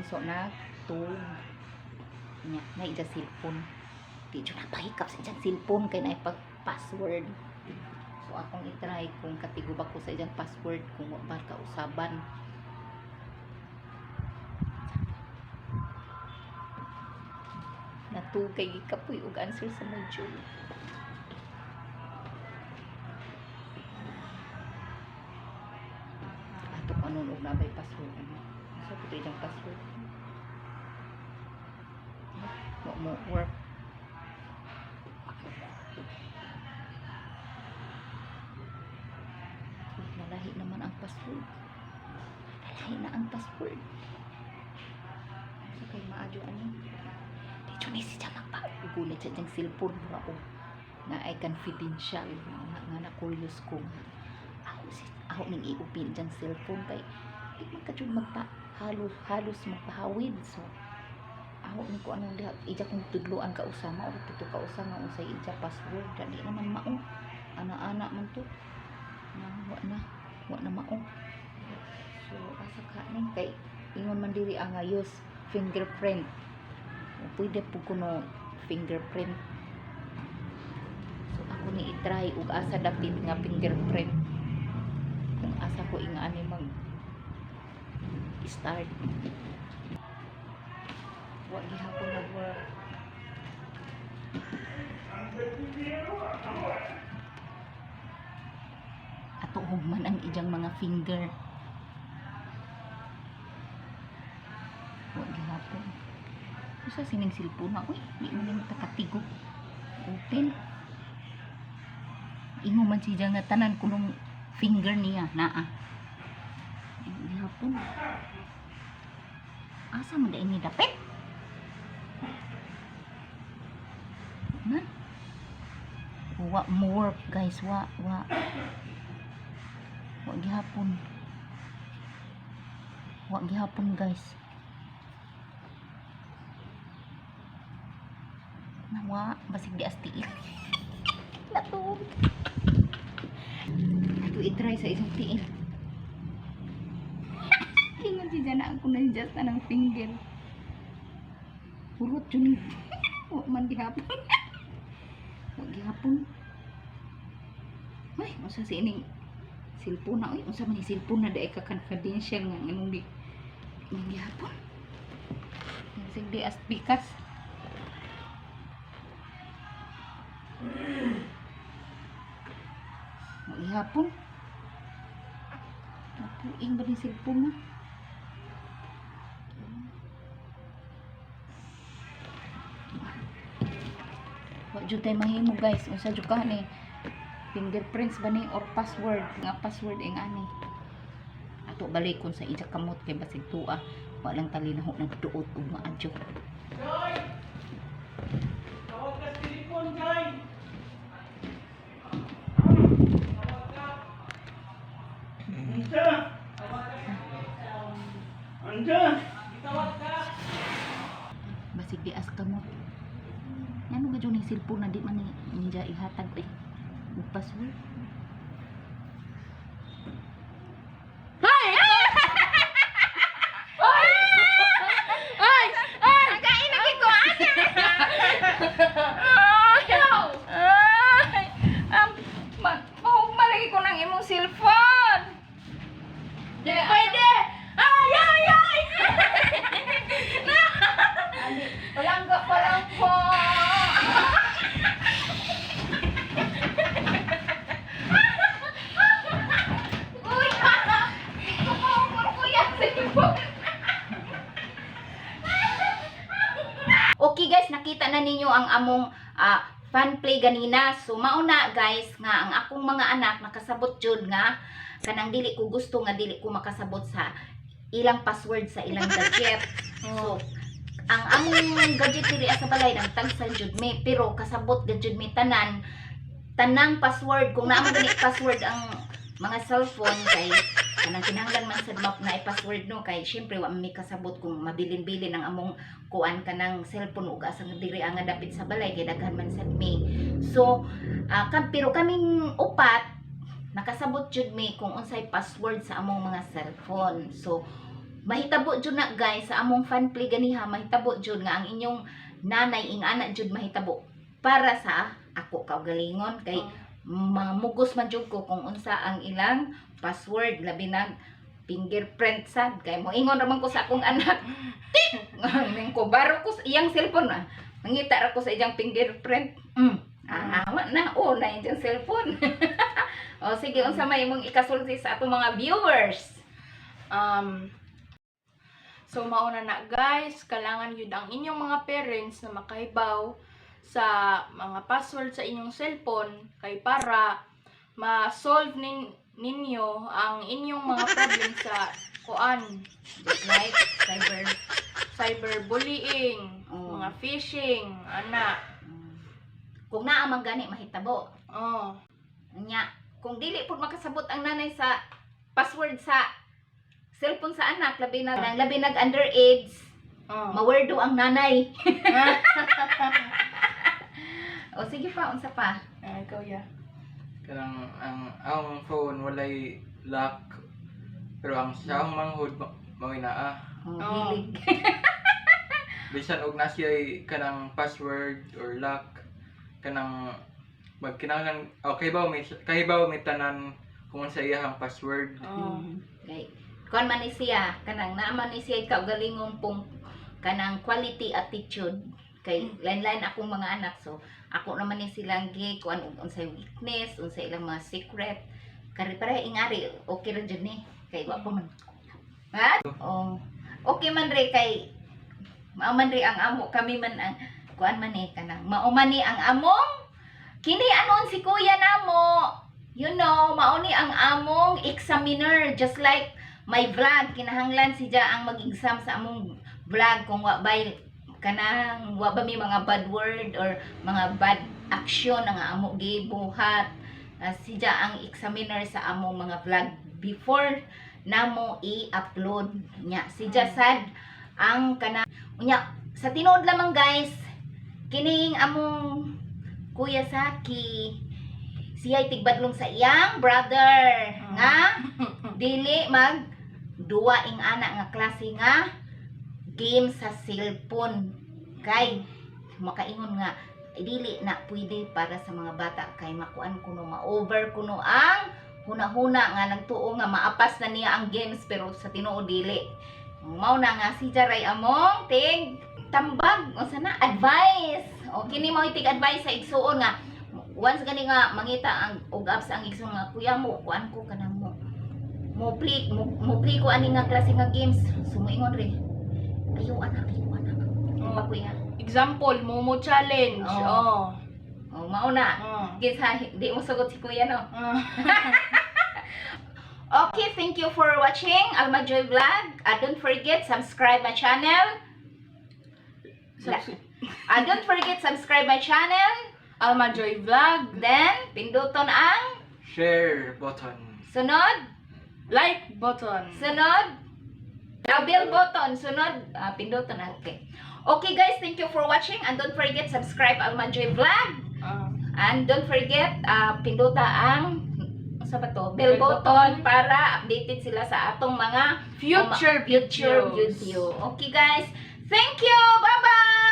Bunso na tug. Nya, na ija cellphone. Di jud na pahikap sa ijang cellphone kay naay pag password. So akong i-try kung katigubak ko sa ijang password kung wa ba kausaban. Natugay gikapoy og answer sa module. Ato ko anon og nabay password ano. Sa ko ijang password. Wa mo work. Uy, nalahi naman ang password. Nalahi na ang password. Sa kay maadyo ani. Di jud ni siya magpagulit sa iyang cellphone mura og na ay confidential nga nga, nga na curious ko nga ako si ako ning i-open diyang cellphone kay di man ka jud magpa halos halos magpahawid. So ako ni ko anong diha ija kong tudloan ka usama or tuto ka usama unsay ija password, dali naman mao ana-ana man to na wa na mao. So asa ka ning kay ingon man diri ang nga use fingerprint. O, pwede po kuno fingerprint. So ako ni i-try ug asa dapit nga fingerprint kung asa ko inga ani mag start. Wa gihapon nag-work. Ato hugman ang ijang mga finger. Wa gihapon. Usa sining cellphone na, uy, di man ning takatigo open. Ingo man siya nga tanan kunong finger niya naa. Wa gihapon. Asa man dai ni dapit man? Wa mo work, guys. Wa wa wa gihapon. Wa gihapon, guys. Nawa basig di asti natuog. Ato i-try sa isang tiil. Ingon si Jana ako na just na ng finger. Hurot yun. Wa man gihapon. Wa gihapon. Uy, unsa si ining cellphone na, uy, unsa man ni cellphone na dai ka confidential nga nganong di man gihapon. Sige di as pikas. Wa gihapon. Napuing ba ni cellphone na? Wa jud tay mahimo, guys. Unsa jud ka ni? Fingerprints ba ni or password? Nga password ing ani. Ato balikon sa ija kamot kay basig tuwa. Wa lang talinaho nagduot og maadyo. Joy! Tawag ka sa telepon, Joy! Tawag ka! Unsa? Tawag ka! Unsa? Gitawag ka! Basig di as kamot. Ngano ga jud ning cellphone na di man ni ninja ihatag eh. Og password. Ay! Ay! Ay! Kain na ko ana. Ay! Mahugma lagi ko ng imong cellphone. Di pwede! Ay! Ay! Ay! Palangga pa lang po. Kuya! Di ko maupon, kuya. Cellphone. Okay guys, nakita na ninyo ang among fun play ganina. So mauna guys nga ang akong mga anak nakasabot jud nga kanang dili ko gusto nga dili ko makasabot sa ilang password sa ilang gadget. So ang among gadget diri sa balay nang tagsan jud mi, pero kasabot gud jud mi tanan tanang password kung naa man gani password ang mga cellphone kay kanang kinahanglan man sad map na i-password no, kay syempre wa mi kasabot kung mabilin-bilin ang among kuan kanang cellphone ug asa nga diri ang nga dapit sa balay kay daghan man sad mi. So pero kaming upat nakasabot jud mi kung unsay password sa among mga cellphone. So Mahitabo jud na, guys, sa among fun play ganiha, mahitabo jud nga ang inyong nanay ingana jud mahitabo para sa ako kaugalingon kay mamugos man jud ko kung unsa ang ilang password, labi na fingerprint sad, kay moingon ra man ko sa akong anak, tik ning ko baro ko sa iyang cellphone, ah, mangita ra ko sa iyang fingerprint, ah, wa na, oh, na iyang cellphone. O sige, unsa may imong ikasulti sa atong mga viewers? So mauna na, guys, kailangan yun ang inyong mga parents na makahibaw sa mga password sa inyong cellphone kay para ma-solve ninyo ang inyong mga problem sa kuan, just like cyber cyberbullying, Oh. mga phishing, ana. Kung naa man gani mahitabo. Oh. Nya, kung dili pud makasabot ang nanay sa password sa cellphone sa anak, labi na labi nag underage, mawerdo ang nanay. O sige pa, unsa pa? Ah, ikaw ya. Kanang ang phone walay lock. Pero ang sa akong manghud mao naa. Oh, Oh. hilig. Bisan og na siya kanang password or lock, kanang magkinahanglan, okay ba may kahibaw may tanan kung unsa iyahang password. Oh. Okay. Kuan man ni siya, kanang naa man ni siya kaugalingong pong kanang quality attitude kay lain-lain akong mga anak, so ako naman ni silang gi kuan og unsay weakness, unsay ilang mga secret, kari pare ingari okay ra jud ni kay wa pa man, ha, oh, okay man re kay mao man re ang amo, kami man ang kuan man ni kanang mao man ni ang among kini anon si kuya namo, mao ni ang among examiner, just like my vlog, kinahanglan si ja ang mag-exam sa among vlog kung wa bay kanang wa ba may mga bad word or mga bad action ang amo gibuhat. Ah, si ja ang examiner sa among mga vlog before namo i-upload nya. Si ja sad ang kana unya. Sa tinuod lamang, guys, kining among Kuya Saki, siya'y tigbadlong sa iyang brother nga dili mag duwa ing ana nga klase nga game sa cellphone kay makaingon nga dili na pwede para sa mga bata kay makuan kuno, ma-over kuno ang huna-huna nga nagtuo nga maapas na niya ang games, pero sa tinuod dili. Mao na nga si Jaray among tig tambag, unsa na, advice. O kini mao tig advice sa igsuon nga once gani nga mangita ang og apps ang igsuon nga kuya mo kuan ko kanang mo mo play mo play ko ani nga klase nga games, sumuingon re, "Ayaw anak, ayaw anak." Oh. Ba, kuya? Example, Momo challenge. Oh. Oh. O mao na. Oh. Kinsa di mo sagot si kuya, no? Oh. Okay, thank you for watching Alma Joy Vlog. Don't forget subscribe my channel. Don't forget subscribe my channel. Alma Joy Vlog. Then pinduton ang Share button. Sunod, Like button. Sunod, the bell button. Sunod, pinduton. Okay. Okay guys, thank you for watching and don't forget subscribe Alma Joy Vlog. And don't forget pinduta ang sa ba to? Bell Bell button button. para updated sila sa atong mga Future future videos. video. Okay guys, thank you. Bye-bye.